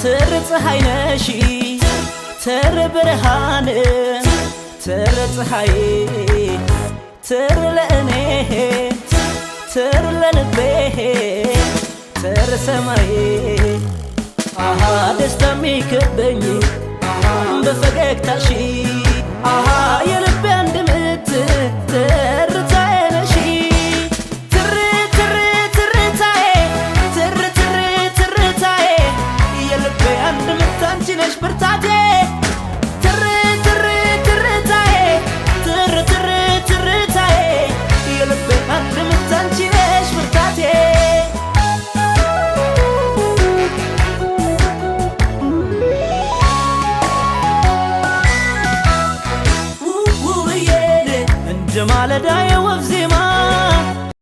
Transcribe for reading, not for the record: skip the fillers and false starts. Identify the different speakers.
Speaker 1: ትር ፀሐይ ነሽ፣ ትር ብርሃን፣ ትር ፀሐይ፣ ትር ለእኔ፣ ትር ለልቤ፣ ትር ሰማይ፣ አሃ ደስታ የሚከበኝ በፈገግታሽ፣ አሃ።